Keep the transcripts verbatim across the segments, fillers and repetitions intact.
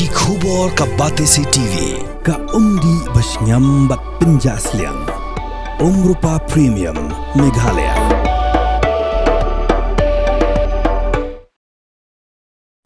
Ki khubor ka Batesi T V, ka umdih ba shngiam bad pynjah sliang. Umrupa Premium, Meghalaya.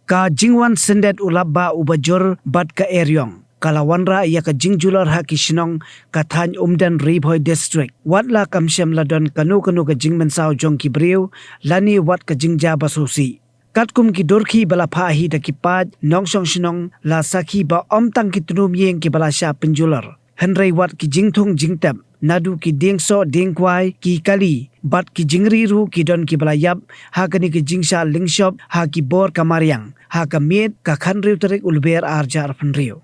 Ka jingwan syndet u lapbah uba jur bad ka eriong ka la wanrah ïa ka jingjulor ha ki shnong ka thaiñ Umden, Ri Bhoi District. Wat la kam shym la don kano kano ka jingmynsaw jong ki briew lane wat ka jingjia ba sngewsih. Katkum ki durkhih ba la phah hi da ki paid nongshong shnong, la sakhi ba ym tang ki tnum ïing kiba la shah pynjulor, hynrei wat ki jingthung jingtep, naduh ki dieng soh dieng kwai, ki kali bad ki jingri ruh ki don kiba la ïap ha kane ka jingshah lyngshop ha ki bor ka mariang ha ka miet ka khathynriew tarik u Lber ar hajar arphew hynriew.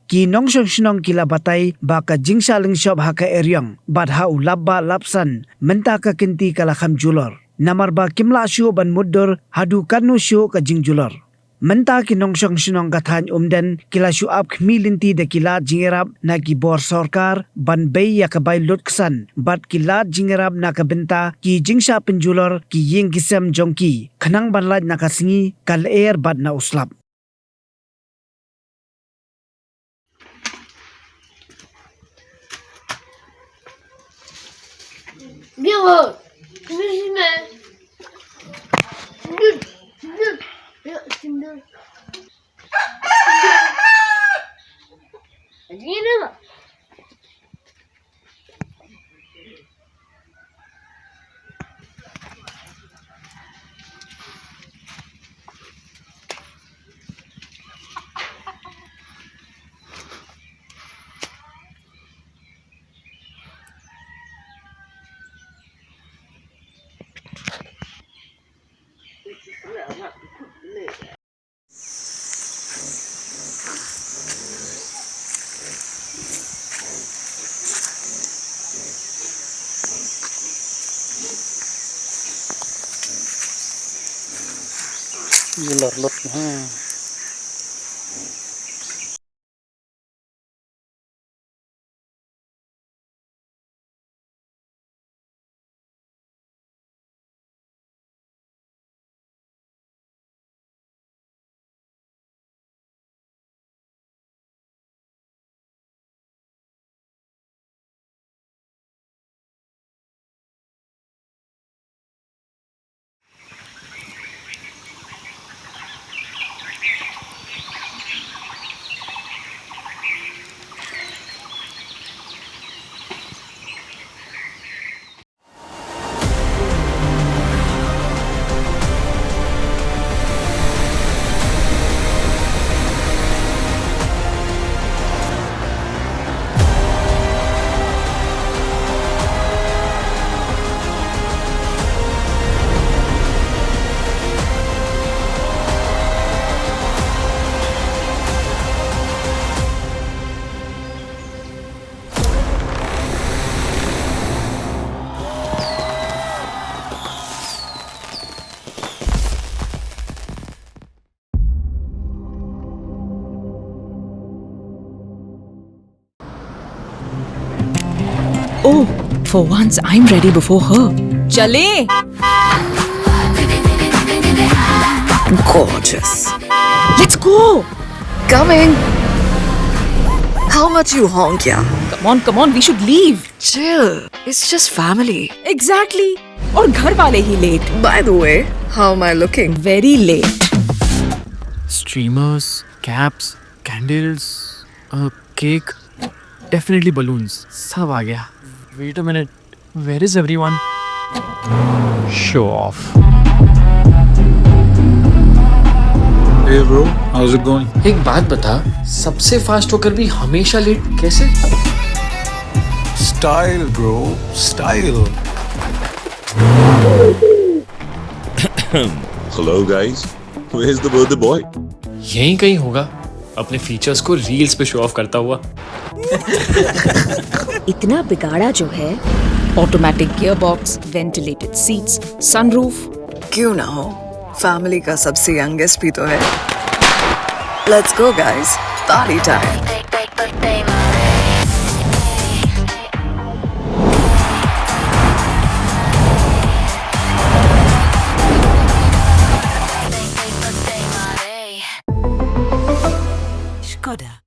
Ki nongshong shnong ki la batai ba ka jingshah lyngshop ha ka eriong bad ha u lapbah lapsan mynta ka kynti ka la kham julor, namar ba kim lah shuh ban mutdur haduh katno shuh ka jingjulor. Mynta ki nongshong shnong ka thaiñ Umden ki la shu ap khmih lynti da ki lad jingïarap na ki bor sorkar ban bei ïa ka bai lutksan bad ki lad jingïarap na ka bynta ki jingshah pynjulor ki ïing ki sem jong ki, khnang ban lait na ka sngi, ka lyer bad na u slap. Julor lut ha. Oh, for once I'm ready before her. Chale! Gorgeous. Let's go! Coming! How much you honk, yeah? Come on, come on, we should leave. Chill. It's just family. Exactly. और घर वाले ही late. By the way, how am I looking? Very late. Streamers, caps, candles, a cake, definitely balloons. सब आ गया. Wait a minute. Where is everyone? Show off. Hey bro, how's it going? एक बात बता, सबसे फास्ट होकर भी हमेशा लेट कैसे? Style, bro, style. Hello guys, where's the birthday boy? यहीं कहीं होगा. अपने फीचर्स को रील्स पे शो ऑफ करता हुआ. इतना बिगाड़ा जो है. Automatic gearbox, ventilated seats, sunroof. क्यों ना हो, फैमिली का सबसे यंगेस्ट भी तो है. Let's go guys, party time. Skoda.